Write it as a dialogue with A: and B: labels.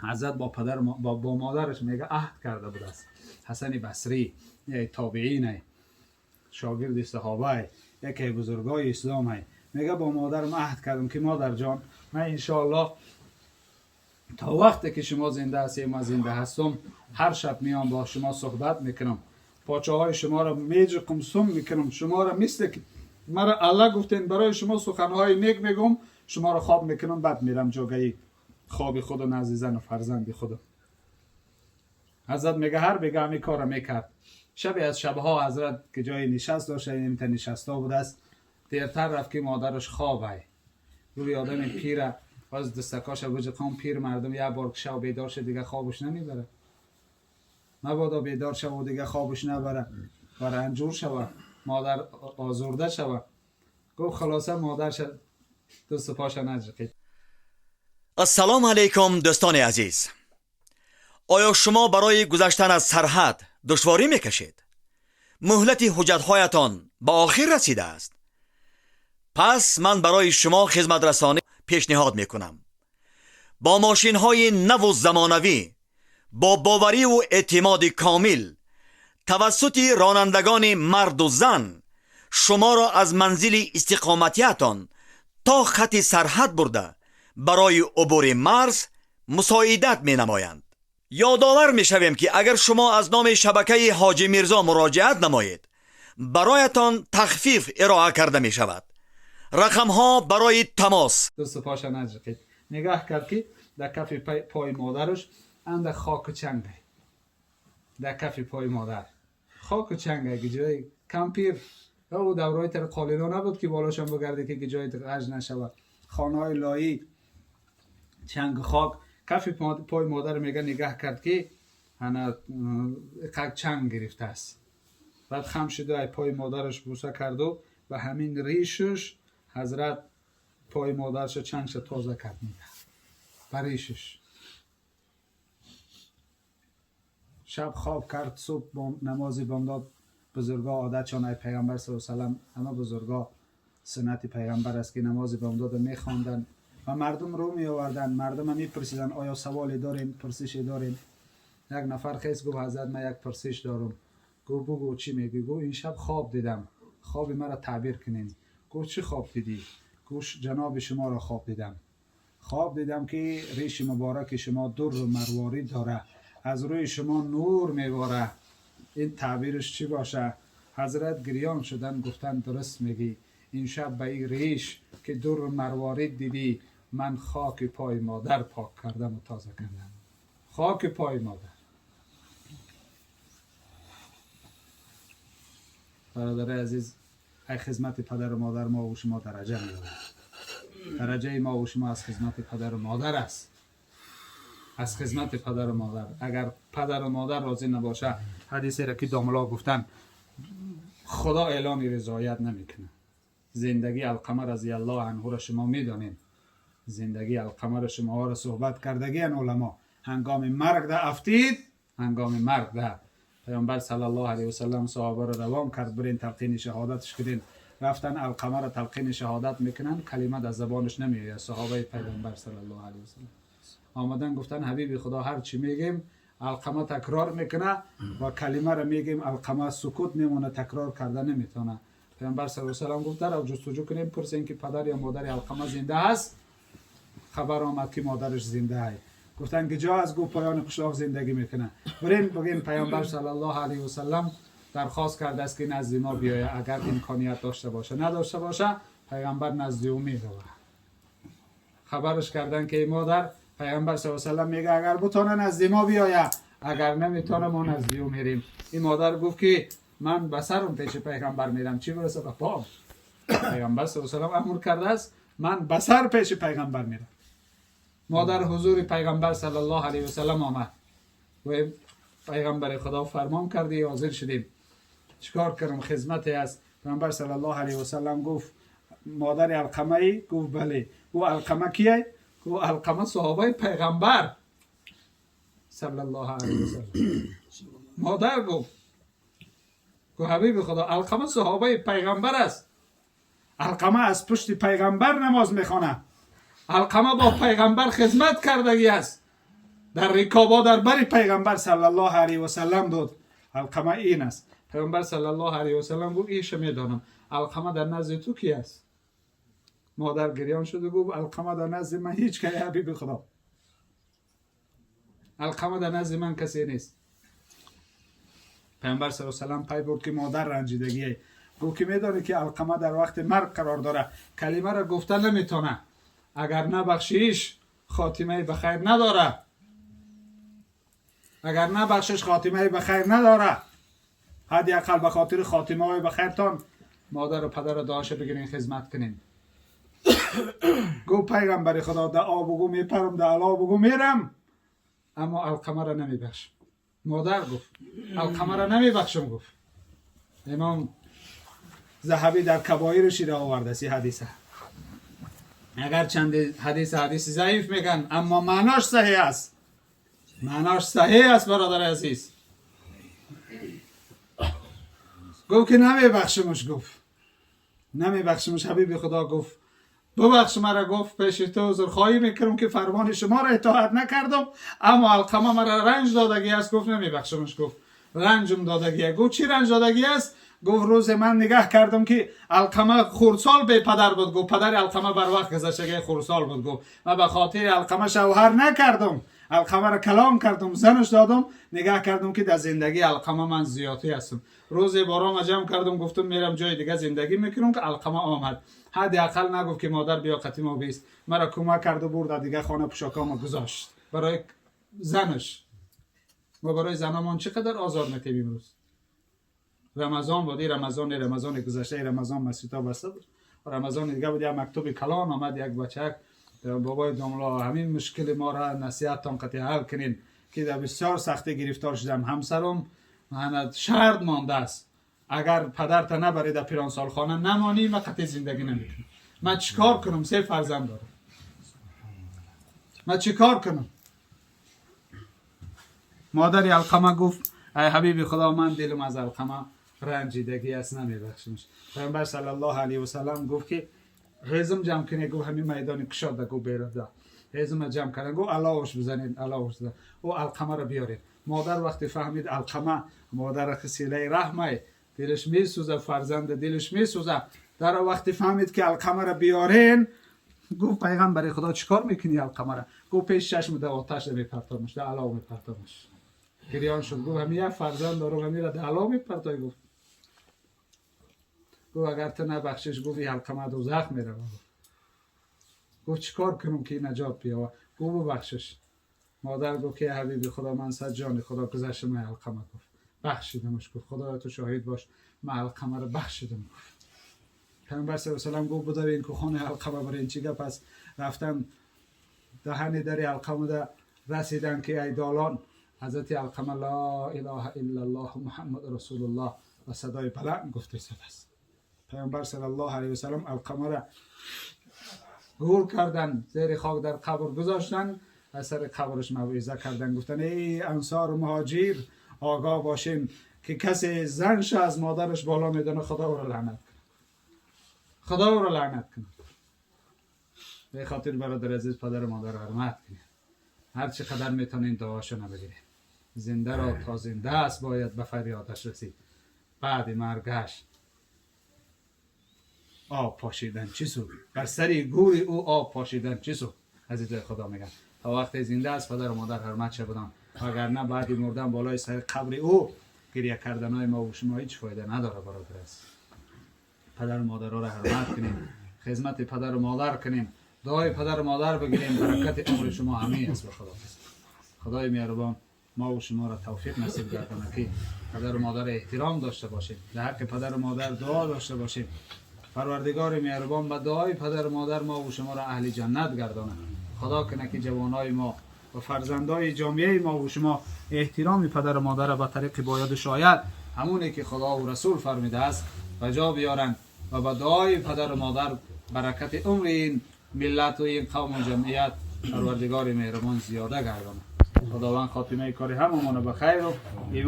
A: ҳазрат бо падар бо модараш мега аҳд карда будааст. Ҳасани Басрӣ тобеин, шогирди саҳоба, яке бузургои ислом, мега бо модарам аҳд кардам ки модарҷон, ман иншоаллоҳ то вақте ки шумо зинда ҳастед, ман зинда ҳастам, ҳар шаб меом, бо шумо суҳбат мекунам, почаҳои шуморо меҷуқам, сум мекунам шуморо, мисле ки маро алла гуфтен, барои шумо суханҳои нек мегӯм, шуморо хоб мекунам, баъд мерам ҷогаи хоби худу назди зану фарзанди худу. Ҳазрат мега ҳар бега ҳамин корро мекард. Шабе аз шабҳо ҳазрат ки ҷои нишаст дошта, инта нишаста будааст, дертар рафт ки модараш хобай. Гӯи одами пира боз дастакоша буҷиқон, пир мардум як бор ки шав бедор шуд, дига хобаш намебарад. Мабодо бедор шаву дига хобаш набара ва ранҷур шава, модар озурда шава. Гуфт, хулоса, модарша дасту поша наҷиқид.
B: Ассалому алайкум, дӯстони азиз! Оё шумо барои гузаштан аз сарҳад душворӣ мекашед? Муҳлати ҳуҷҷатҳоятон ба охир расидааст? Пас ман барои шумо хизматрасонӣ пешниҳод мекунам. Бо мошинҳои наву замонавӣ, бо бовариву эътимоди комил, тавассути ронандагони марду зан шуморо аз манзили истиқоматиятон то хати сарҳад бурда, барои убури марз мусоидат менамоянд. Ёдовар мешавем, ки агар шумо аз номи шабакаи Ҳоҷи Мирзо муроҷиат намоед, бароятон тахфиф ироа карда мешавад. Рақамҳо барои тамос:
A: дасту поша наҷиқид. Нигаҳ кард ки дар кафи пои модараш анда хоку чанг, дар кафи пои модар хоку чанг, ҷои кампир ӯ давраи тар қолино набуд ки болошон бугарде ки ҷои ғаж нашавад. Хонаҳои лоӣ, чангу хок. Кафи пои модар мега нигаҳ кард ки ана қак чанг гирифтааст. Баъд хам шуду ай пои модараш буса карду ба ҳамин ришуш ҳазрат пои модарша чангша тоза кард. Нигаҳ ба ришуш. Шаб хоб кард. Субҳ намози бомдод, бузурго одатшон ай пайғамбар саллаллоҳу алайҳи васаллам, ҳама бузурго суннати пайғамбар аст ки намози бомдодро мехонданд ва мардум рӯ меоварданд. Мардума мепурсиданд: оё саволе дорем, пурсише дорем? Як нафар хез, гуфт: ҳазрат, ман як пурсиш дорам. Гуфт: бугӯ, чӣ мегӯӣ? Гуфт: ин шаб хоб дидам, хоби маро таъбир кунед. Гуфт: чӣ хоб дидӣ? Гуфт: ҷаноби шуморо хоб дидам. Хоб дидам ки риши мубораки шумо дурру марворид дора, аз рӯи шумо нур мевора. Ин таъбираш чӣ боша? Ҳазрат гирён шуданд, гуфтанд: дуруст мегӣ. Ин шаб ба ин риш ки дурру марворид дидӣ, ман хоки пои модар пок кардаму тоза кардам. Хоки пои модар. Бародари азиз, ай хизмати падару модар мо ва шумо дараҷа меёбем. Дараҷаи мо ва шумо аз хизмати падару модар аст, аз хизмати падару модар. Агар падару модар розӣ набоша, ҳадисеро ки домло гуфтанд, Худо эълони ризоят намекунад. Зиндагии Алқама разияллоҳу анҳуро шумо медонед. Зиндагии Алқамаро шумоҳоро суҳбат кардагиан уламо. Ҳангоми марг да афтид. Ҳангоми марг да паёмбар саллаллоҳу алайҳи васаллам саҳобаро равон кард: бирен, талқини шаҳодатш кунен. Рафтан, Алқамаро талқини шаҳодат мекунанд, калима дар забонаш намеояд. Саҳобаи пайғамбар саллаллоҳу алайҳи васаллам омадан, гуфтан: ҳабиби Худо, ҳар чӣ мегем, Алқама такрор мекуна ва калимаро мегем, Алқама сукут мемона, такрор карда наметавона. Паёмбар саллаллоҳу алайҳи васаллам гуфт: дарав, ҷустуҷӯ кунем, пурсем ки падар ё модари Алқама зинда ҳаст. Хабар омад ки модараш зинда ай. Гуфтанд: куҷо аст? Гуфт: поёни қишлоқ зиндагӣ мекунад. Бирен, бигем паёмбар саллаллоҳу алайҳи васаллам дархост кардааст ки назди мо биёяд, агар имконият дошта боша. Надошта боша, пайғамбар назди ӯ меравад. Хабараш кардан ки эй модар, пайғамбар саллаллоҳу алайҳи васаллам мега, агар бутона, назди мо биёяд, агар наметона, мо назди ӯ мерем. Ин модар гуфт ки ман ба сарам пеши пайғамбар мерам, чӣ бираса ба пом. Пайғамбар саллаллоҳу алайҳи васаллам амр кардааст, ман ба сар пеши пайғамбар мерам. Модар ҳузури пайғамбар саллаллоҳу алайҳи васаллам омад ва пайғамбари Худо, фармон кардӣ, ҳозир шудем, чикор кунам, хизмате аст? Пайғамбар саллаллоҳу алайҳи васаллам гуфт: модари Алқамаӣ? Гуфт: бале. Гуфт: Алқама кияй? Гуфт: Алқама саҳобаи пайғамбар саллаллоҳу алайҳи васаллам. Модар гуфт: ҳабиби Худо, Алқама саҳобаи пайғамбар аст. Алқама аз пушти пайғамбар намоз мехонад. Алқама бо пайғамбар хизмат кардагӣ аст. Дар рикобо дар бари پیغمبر صلی الله علیه و سلم بود. علقمه این است. پیغمبر صلی الله علیه و سلم گفت ایش میدانم، علقمه در نزد تو کی است؟ مادر گریان شد و گفت علقمه در نزد من هیچ کی، حبیب خدا، علقمه در نزد من کسی نیست. پیامبر صلی الله علیه و سلم پی برد که مادر رنجیدگیه. گفت که میدانی که علقمه در وقت مرگ قرار داره، کلمه را گفته نمیتونه، اگر نبخشیش خاتمه بخیر نداره، اگر نبخشش خاتمه بخیر نداره. حداقل به خاطر خاتمه های بخیرتان مادر و پدر دعاش بگیرین، خدمت کنین. گفت پیغمبر خدا در آب بگو میپرم، در علا بگو میرم، اما علقمه را نمیبخشم. مادر گفت علقمه را نمیبخشم. گفت امام ذهبی در کبایرش را آورده سی حدیثه. اگر چند حدیث حدیث ضعیف میگن، اما معناش صحیح است، معناش صحیح است برادر عزیز. گفت که نمیبخشمش، گفت نمیبخشمش. حبیب خدا گفت ببخش مرا. گفت پیش تو عذرخواهی میکنم که فرمان شما را اطاعت نکردم، اما علقمه مرا رنج دادگی است. گفت نمیبخشمش. گفت رنجم دادگی. گفت چی رنج دادگی است؟ گفت روز من نگاه کردم که علقمه خردسال به پدر بود. گفت پدر علقمه بر وقت گذشته خردسال بود. گفت من به خاطر علقمه شوهر نکردم، علقمه را کلام کردم، زنش دادم. نگاه کردم که در زندگی علقمه من زیادی هستم. روز بارام جمع کردم، گفتم میرم جای دیگه زندگی میکنم که علقمه آمد. حداقل نگفت که مادر بیا قطی ما بیست، مرا کمک کرد و برد دیگه خانه، پوشاکامو گذاشت برای زنش. ما برای زنمان چقدر آزار میتیم. امروز رمضان بود، رمضان گذشته رمضان مسجدها بسته بود، رمضان دیگه بود. یک مکتوب کلان آمد، یک بچک بابای داملا همین مشکل ما را نصیحتان قطعی حل کنین که در بسیار سختی گرفتار شدم، همسرم من شرط مانده است اگر پدرت نبری در پیران سالخانه نمانی من قطعی زندگی نمیکنم. من چیکار کنم؟ 3 فرزند دارم، من چیکار کنم؟ مادر علقمه گفت ای حبیب خدا من دلم از علقمه رنجیدگی است، نمیبخشمش. پیامبر صلی الله علیه و سلم گفت که هیزم جمع کنه. گفت همین میدان کشاد، گفت بیرون هیزم جمع کردن. گفت علاوش بزنید، علاوش بزنید او علقمه را بیارید. مادر وقتی فهمید علقمه، مادر خسیله رحمه، دلش میسوزه، فرزند دلش میسوزه. در وقتی فهمید که علقمه را بیارین، گفت پیغمبر خدا چیکار میکنی علقمه را؟ گفت پیش چشم در آتش میپرتامش، در علاو میپرتامش. گریان شد. گفت همین یک فرزند دارم، همین را در علاو میپرتای. گفت اگر تو نبخشش، گفت این علقمه دوزخ میره. گفت چیکار کنم که نجات بیاوه؟ گفت ببخشش. مادر گفت که حبیب خدا من صد جان خدا گذشت من علقمه. گفت بخشیدمش. گفت خدا تو شاهد باش من علقمه رو بخشیدم. گفت پیامبر صلی الله علیه و سلم گفت بوده این که خانه علقمه برای این چی گپ است. رفتن دهن در علقمه ده رسیدن که ای دالان، حضرت علقمه لا اله الا الله محمد رسول الله و صدای بلند گفته شده است. پیامبر صلی الله علیه و سلم علقمه را گور کردن، زیر خاک در قبر گذاشتن، از سر قبرش موعظه کردن. گفتن ای انصار و مهاجر آگاه باشیم که کسی زنش از مادرش بالا میدانه خدا او را لعنت کنه، خدا او را لعنت کنه. به خاطر برادر عزیز پدر و مادر حرمت کنید، هر چه قدر میتونین دعاشو نبگیرید. زنده را تا زنده است باید به فریادش رسید، بعد مرگش آب پاشیدن چی سود، بر سر گور او آب پاشیدن چی سود. عزیزای خدا میگن تا وقتی زنده است پدر و مادر حرمت چه بدن، اگر نه بعد مردن بالای سر قبر او گریه کردن های ما و شما هیچ فایده نداره. برادر است پدر و مادر را حرمت کنیم، خدمت پدر و مادر کنیم، دعای پدر و مادر بگیریم، برکت عمر شما همه است. به خدا خدای مهربان ما و شما را توفیق نصیب گرداند که پدر و مادر احترام داشته باشیم، در حق پدر و مادر دعا داشته باشیم. پروردگار مهربان به دعای پدر و مادر ما و شما را اهل جنت گرداند. خدا کنه که جوانای ما و فرزندای جامعه ما و شما احترام پدر و مادر را به طریق باید و شاید همونی که خدا و رسول فرمیده است به جا بیارند و به دعای پدر و مادر برکت عمر این ملت و این قوم و جمعیت پروردگار مهربان زیاده گرداند. خداوند خاتمه کار هممون به خیر و ایمان.